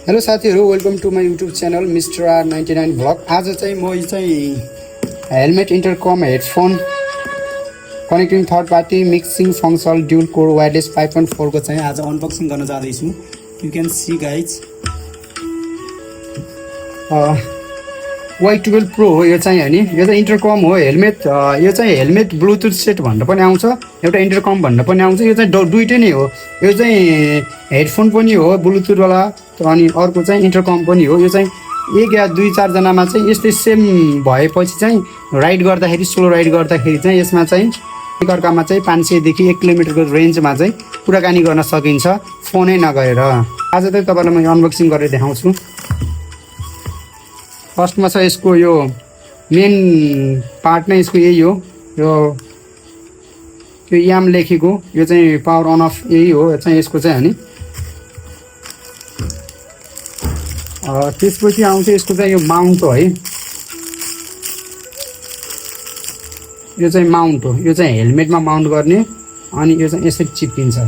Hello साथीहरु, welcome to my YouTube channel mister R 99 vlog. आज चाहिँ म helmet intercom headphone connecting third party mixing functional dual core wireless 5.4 को चाहिँ आज अनबक्सिङ गर्न जाँदैछु। You can see guys, Y12 pro हो यो चाहिँ हैन। यो चाहिँ इन्टरकम हो हेलमेट। यो चाहिँ हेलमेट ब्लुटुथ सेट भन्न पनि आउँछ, एउटा इन्टरकम भन्न पनि आउँछ। यो चाहिँ दुईटै नै हो। यो चाहिँ हेडफोन पनि हो ब्लुटुथ वाला, अनि अर्को चाहिँ इन्टरकम पनि हो। यो चाहिँ एक या दुई चार जनामा चाहिँ यस्तै सेम भएपछि चाहिँ राइड गर्दाखेरि, स्लो राइड गर्दाखेरि चाहिँ यसमा चाहिँ एकअर्कामा चाहिँ 500 देखि 1 किलोमिटरको रेन्जमा चाहिँ कुराकानी गर्न सकिन्छ फोनै नगरेर। आज चाहिँ तपाईलाई म अनबक्सिङ गरेर देखाउँछु। फर्स्टमा छ यसको यो मेन पार्ट नै यसको यही हो। यो याम लेखेको यो चाहिँ पावर अन अफ यही हो चाहिँ यसको चाहिँ हैन। त्यसपछि आउँछ यसको चाहिँ यो माउन्ट हो है। यो चाहिँ माउन्ट हो, यो चाहिँ हेलमेटमा माउन्ट गर्ने। अनि यो चाहिँ यसरी चिप्किन्छ।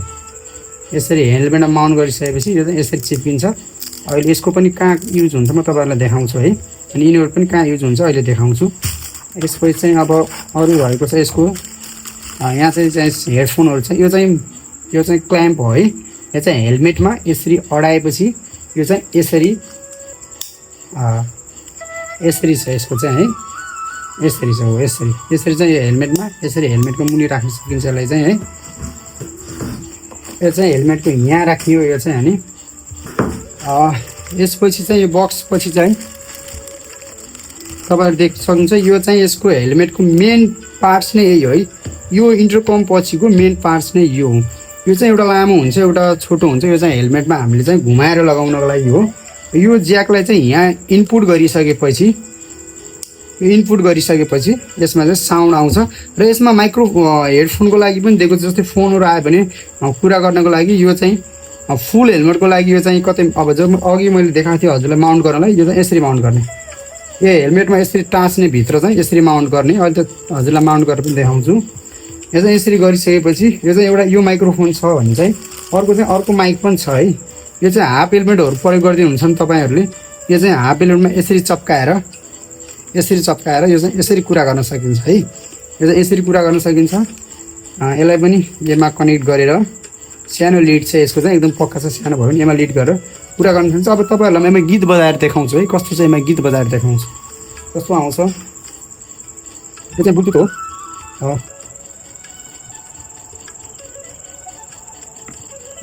यसरी हेलमेटमा माउन्ट गरिसकेपछि यो चाहिँ यसरी चिप्किन्छ। अहिले यसको पनि कहाँ युज हुन्छ म तपाईहरुलाई देखाउँछु है। अनि यिनीहरु पनि कहाँ युज हुन्छ अहिले देखाउँछु। यसपछि चाहिँ अब अरु भएको छ यसको यहाँ चाहिँ हेडफोनहरु छ। यो चाहिँ क्ल्याम्प हो है। यो चाहिँ हेलमेटमा यसरी अडाएपछि यो चाहिँ यसरी छ यसको चाहिँ है। यसरी छ हो, यसरी चाहिँ यो हेलमेटमा यसरी हेलमेटको मुनि राख्न सकिन्छ यसलाई चाहिँ है। यो चाहिँ हेलमेटको यहाँ राखियो यो चाहिँ हैन। यसपछि चाहिँ यो बक्स पछि चाहिँ तपाईहरु देख्न सक्नुहुन्छ। यो चाहिँ यसको हेलमेटको मेन पार्ट्स नै यही हो है। यो इन्टरकम पछिको मेन पार्ट्स नै यो हो। यो चाहिँ एउटा लामो हुन्छ, एउटा छोटो हुन्छ। यो चाहिँ हेलमेटमा हामीले चाहिँ घुमाएर लगाउनको लागि हो। यो ज्याकलाई चाहिँ यहाँ इनपुट गरिसकेपछि यसमा चाहिँ साउन्ड आउँछ र यसमा माइक्रो हेडफोनको लागि पनि दिएको छ। जस्तै फोनहरु आयो भने कुरा गर्नको लागि यो चाहिँ फुल हेलमेटको लागि यो चाहिँ कतै अब जब अघि मैले देखाएको थिएँ हजुरलाई माउन्ट गर्नलाई, यो चाहिँ यसरी माउन्ट गर्ने। यो हेलमेटमा यसरी टाँच्ने भित्र चाहिँ यसरी माउन्ट गर्ने। अहिले त हजुरलाई माउन्ट गरेर पनि देखाउँछु। यो चाहिँ यसरी गरिसकेपछि यो चाहिँ एउटा यो माइक्रोफोन छ भने चाहिँ अर्को माइक पनि छ है। यो चाहिँ हाफ हेलमेटहरु प्रयोग गर्दै हुन्छ नि तपाईहरुले। यो चाहिँ हाफ हेलमेटमा यसरी चप्काएर यो चाहिँ यसरी कुरा गर्न सकिन्छ है। यो चाहिँ यसरी कुरा गर्न सकिन्छ। यसलाई पनि यसमा कनेक्ट गरेर सानो लिड छ यसको चाहिँ एकदम पक्का छ, सानो भयो भने यसमा लिड गरेर कुरा गर्न सकिन्छ। अब तपाईहरुलाई म गीत बजाएर देखाउँछु है। कस्तो चाहिँ म गीत बजाएर देखाउँछु कस्तो आउँछ। यो चाहिँ ब्लुटुथ हो।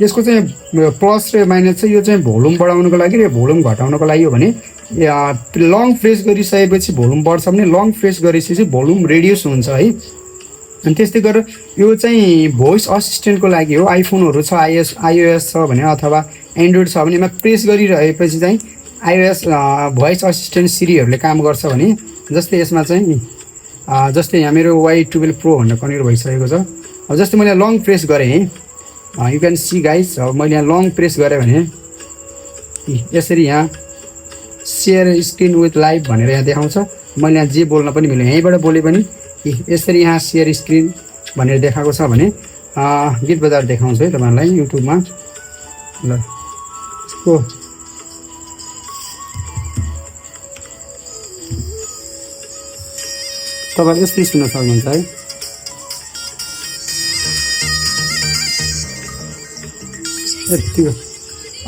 यसको चाहिँ प्लस र माइनस चाहिँ यो चाहिँ भोल्युम बढाउनको लागि र भोल्युम घटाउनको लागि हो भने लङ प्रेस गरिसकेपछि भोल्युम बढ्छ भने लङ प्रेस गरेपछि भोल्युम रेड्युस हुन्छ है। अनि त्यस्तै गरेर यो चाहिँ भोइस असिस्टेन्टको लागि हो। आइफोनहरु छ, आइओएस छ भने अथवा एन्ड्रोइड छ भने यसमा प्रेस गरिरहेपछि चाहिँ आइओएस भोइस असिस्टेन्ट सिरीहरुले काम गर्छ भने जस्तै यसमा चाहिँ जस्तै यहाँ मेरो Y12 प्रो भनेर कनेक्ट भइसकेको छ। अब जस्तै मैले लङ प्रेस गरेँ, यु क्यान सी गाइज। अब मैले यहाँ लङ प्रेस गरेँ भने यसरी यहाँ सेयर स्क्रिन विथ लाइभ भनेर यहाँ देखाउँछ। मैले यहाँ जे बोल्न पनि मिल्यो, यहीँबाट बोले पनि यसरी यहाँ सेयर स्क्रिन भनेर देखाएको छ भने गीत बजाएर देखाउँछु है तपाईहरुलाई युट्युबमा। ल यसको तपाईहरु यस्तै सुन्न सक्नुहुन्छ है। यति हो।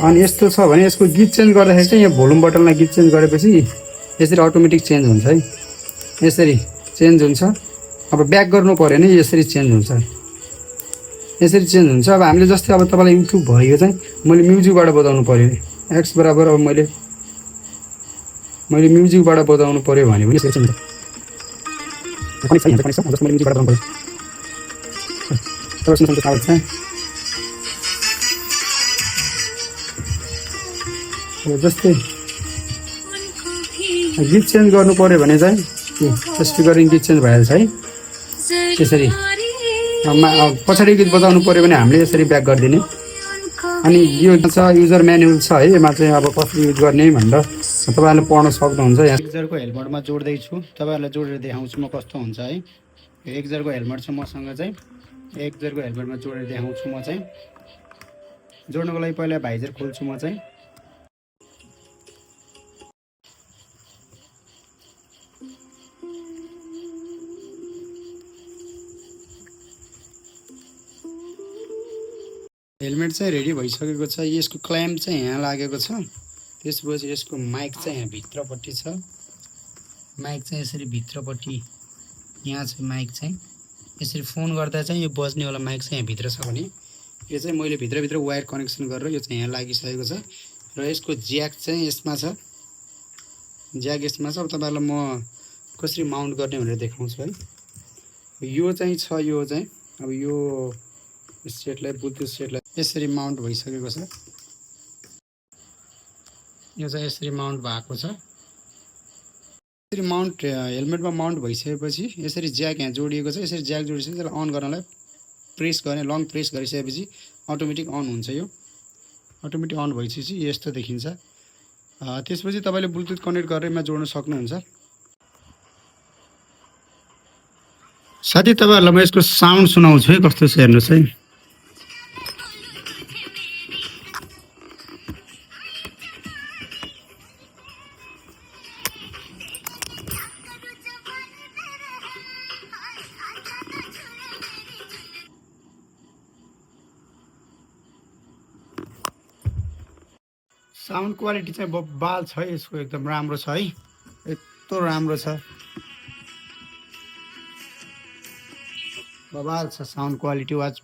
अनि यस्तो छ भने यसको गीत चेन्ज गर्दाखेरि चाहिँ यो भोल्युम बटनलाई गीत चेन्ज गरेपछि यसरी अटोमेटिक चेन्ज हुन्छ है। यसरी चेन्ज हुन्छ। अब ब्याक गर्नु पर्यो भने यसरी चेन्ज हुन्छ, यसरी चेन्ज हुन्छ। अब हामीले जस्तै अब तपाईलाई युट्युब भयो चाहिँ मैले म्युजिकबाट बजाउनु पर्यो, एक्स बराबर अब मैले म्युजिकबाट बजाउनु पर्यो भने पनि यसरी चेन्ज हुन्छ। जस्तो मैले म्युजिकबाट बजाउनु पर्यो तपाईँ सुन्नुहुन्छ आवाज चाहिँ। जस्तै गीत चेन्ज गर्नु पर्यो भने चाहिँ स्पिकरिङ गीत चेन्ज भइहाल्छ है। त्यसरी पछाडि गीत बजाउनु पर्यो भने हामीले यसरी ब्याक गरिदिने। अनि यो छ युजर म्यानुअल छ है। यसमा चाहिँ अब कसरी युज गर्ने भनेर तपाईहरुले पढ्न सक्नुहुन्छ। यहाँ एक्जरको हेलमेटमा जोड्दैछु, तपाईहरुलाई जोडेर देखाउँछु म कस्तो हुन्छ है। यो एक्जरको हेलमेट छ मसँग चाहिँ, एक्जरको हेलमेटमा जोडेर देखाउँछु म चाहिँ। जोड्नको लागि पहिला भाइजर खोल्छु म चाहिँ। हेलमेट चाहिँ रेडी भइसकेको छ। यसको क्ल्याम्प चाहिँ यहाँ लागेको छ। त्यसपछि यसको माइक चाहिँ यहाँ भित्रपट्टि छ। माइक चाहिँ यसरी भित्रपट्टि यहाँ चाहिँ माइक चाहिँ यसरी फोन गर्दा चाहिँ यो बज्नेवाला माइक चाहिँ यहाँ भित्र छ भने यो चाहिँ मैले भित्रभित्र वायर कनेक्सन गरेर यो चाहिँ यहाँ लागिसकेको छ र यसको ज्याक चाहिँ यसमा छ। ज्याक यसमा छ। अब तपाईँहरूलाई म कसरी माउन्ट गर्ने भनेर देखाउँछु है। यो चाहिँ छ। यो चाहिँ अब यो सेटलाई ब्लुटुथ सेटलाई यसरी माउन्ट भइसकेको छ। यो चाहिँ यसरी माउन्ट भएको छ। यसरी माउन्ट हेलमेटमा माउन्ट भइसकेपछि यसरी ज्याक यहाँ जोडिएको छ। यसरी ज्याक जोडिसकेपछि त्यसलाई अन गर्नलाई प्रेस गर्ने, लङ प्रेस गरिसकेपछि अटोमेटिक अन हुन्छ। यो अटोमेटिक अन भइसकेपछि यस्तो देखिन्छ। त्यसपछि तपाईँले ब्लुटुथ कनेक्ट गरेर यसमा जोड्न सक्नुहुन्छ। साथै तपाईँहरूलाई म यसको साउन्ड सुनाउँछु है, कस्तो छ हेर्नुहोस् है। साउन्ड क्वालिटी चाहिँ बबाल छ यसको, एकदम राम्रो छ है। यस्तो राम्रो छ, बबाल छ साउन्ड क्वालिटी। वाच